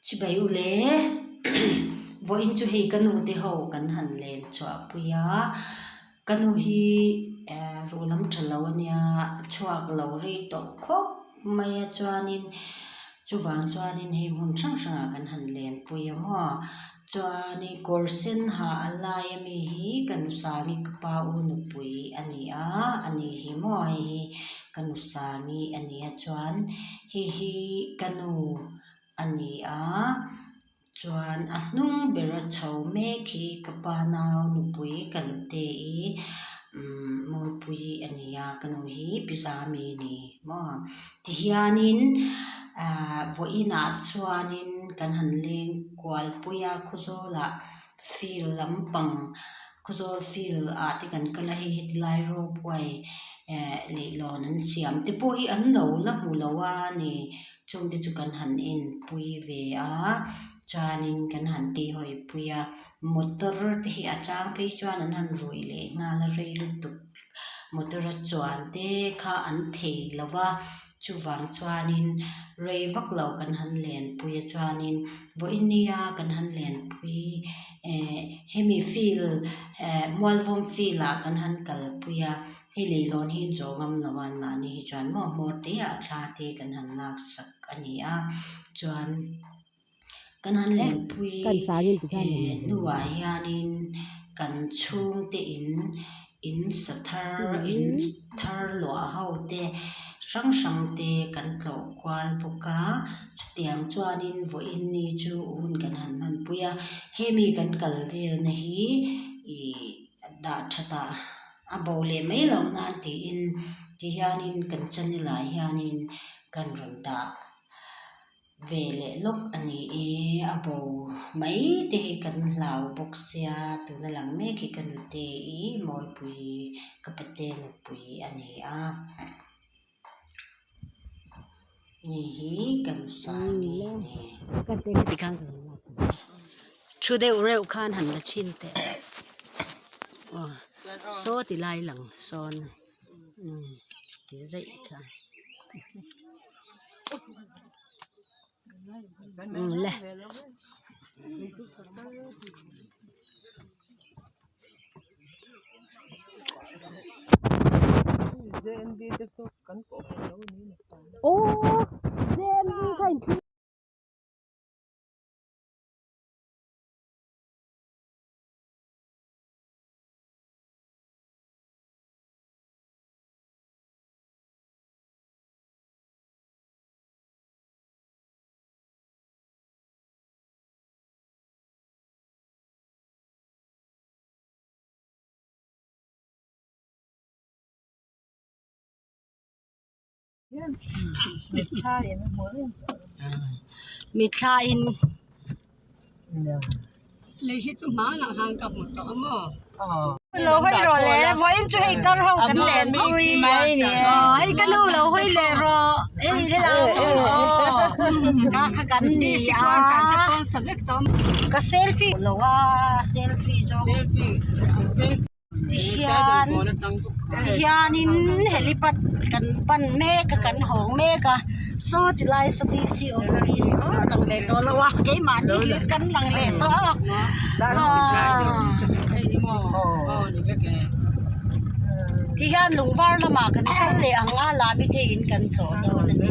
Chibai u le, vawiin chu hei ka nu te ho kan han len chhuah pui a, ka nu hi eh ruh lam tha lo ania a chhuak lo rei tawh khawp mai a chuanin chuvang chuanin hei hmun hrang hrangah kan han len pui a maw chuanin kawr sen ha a lai ami hi ka nu sangi ka pa u nupui a ni a ani hi maw hei hi ka nu sangi a ni a chuan hei hi ka nu. a ni a chuan a hnung bera chho mek hi ka pa nau nupui ka nute i umm mawlpui a ni a ka nu hi pi zami a ni maw tihianin ahh vawiinah chuanin kan han leng kual pui a khawzawl ah field lampang khawzawl field ah te kan kal a hei heti lai rope way eh leihlawn an siam te pawh hi an lo la hmu lo a ni. Chungte chu kan han enpui ve a chuanin kan han tihhawi pui a motor te hi a chang phei chuan an han rui leh nghal a rei lutuk motor a chuan te kha an thei lo va chuvang chuanin rei vak lo kan han lenpui a chuanin vawiin nia kan han lenpui eh hemi field eh mualvawm field ah kan han kalpui a. Hei leilawn hi zawh ngam lo a anmahni hi chuan maw hmawr te ah thla te kan han lak sak a ni a chuan kan han lenpui eh hnuah hianin kan chhungte in in sa thar in thar luah ho te hrang hrang te kan tlawh kual bawk a chutiang chuanin vawiin ni chu hun kan han hmanpui a hemi kan kal velna hi ih dah that ah. A bo leh mai loh nan tiin ti hianin kan channel ah hianin kan rawn dah ve leh lawk a ni e a bo mai te hi kan hlau bawk sia tuna lang mek hi ka nute i mawipui ka pate nupui a ni a ni hi kan sangi a ni. Thu deuh reuh khan han la chhin teh aw saw ti lai lang sawn umm ti zaih kha umm le. Aw JNV kha in thlir. Mitthla in lo hawi rawh le vawiin chu hei tar ho kan len pui hei ka nu lo hawi leh rawh hei helai aw kha kan ni a ka selfie lo a selfie zawng Tihian tihianin helipad kan pan mek a kan hawng mek a saw tilai saw DC office a lang leh tawh lo a keimahni hlir kan lang leh tawh a tihian lungvar lamah kan kal leh ang a lami te in kan tlawh dawn a ni.